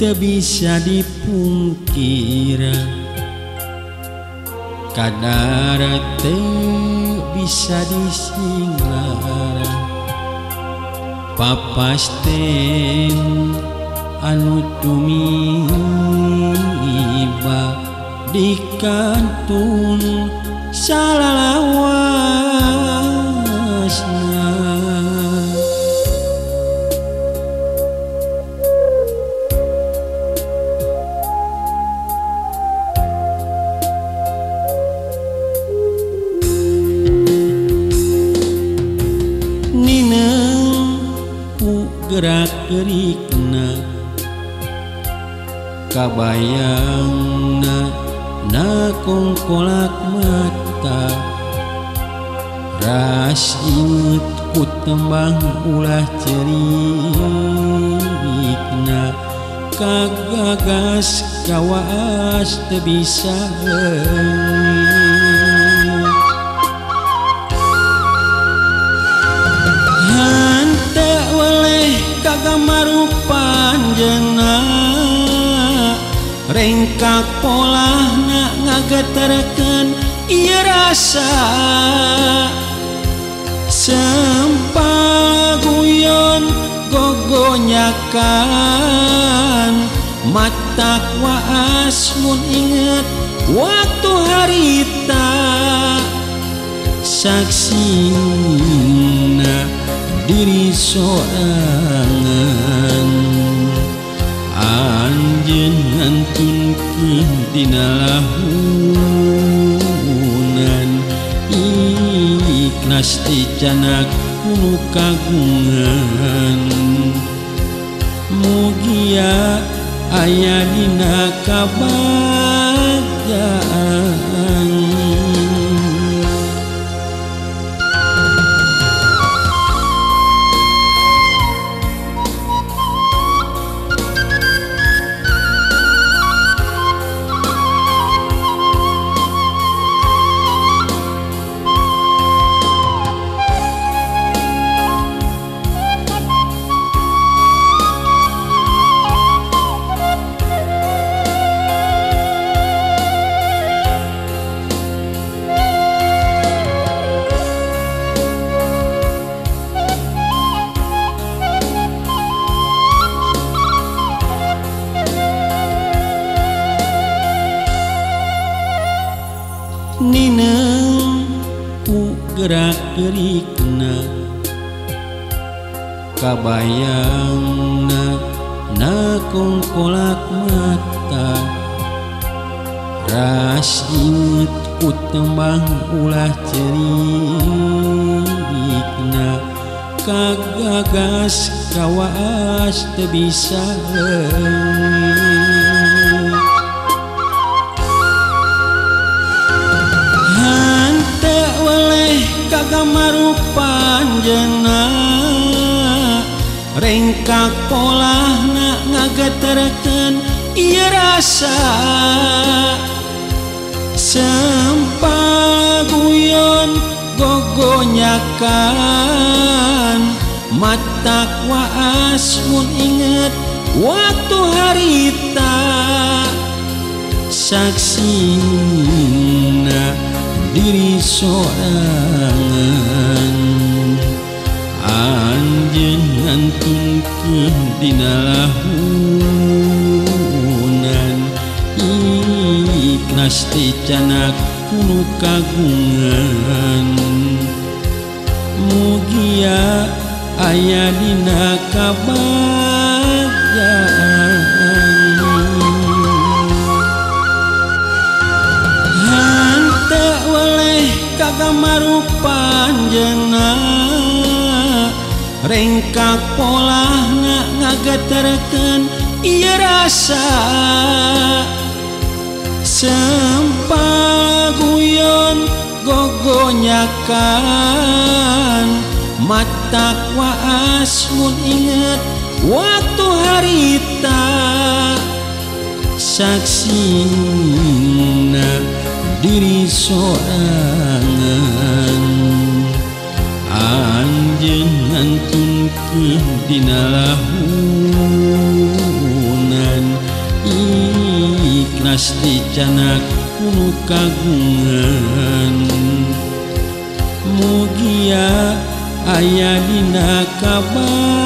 teu bisa dipungkir kadar teu bisa disinglar papasten anu tumiba di kantun salalawasna. Nineng ku gerak gerikna kabayangna na kongkolak mata ras inget ku tembang ulah cerikna kagagas kawaas teu bisa henteu weleh kagamarupan jeung rengkak polahna ngageterkeun ieu rasa sempal guyon gogonyakan matak waas mun inget waktu harita saksina diri sorangan anjeun ngantunkeun dina lahunan ikhlas dicanak ku kagungan mugia aya dina kabagjaan. Nineng ku gerak gerikna kabayangna na kongkolak mata ras inget ku tembang ulah cerikna kagagas kawaas teu bisa kagamarupan jeung rengkak polahna ngageterkeun ieu rasa sempal guyon gogonyakan matak waas mun inget waktu harita saksina diri sorangan anjeun ngantunkeun dina lahunan ikhlas dicanak ku kagungan mugia aya dina kabagjaan. Henteu weleh kagamarupan jeung rengkak polahna ngageterkeun ieu rasa sempal guyon gogonyakan matak waas mun inget waktu harita saksina diri sorangan anjeun ngantunkeun dina lahunan. Tilas dicanak ku kagungan. Mugia aya dina kabagjaan.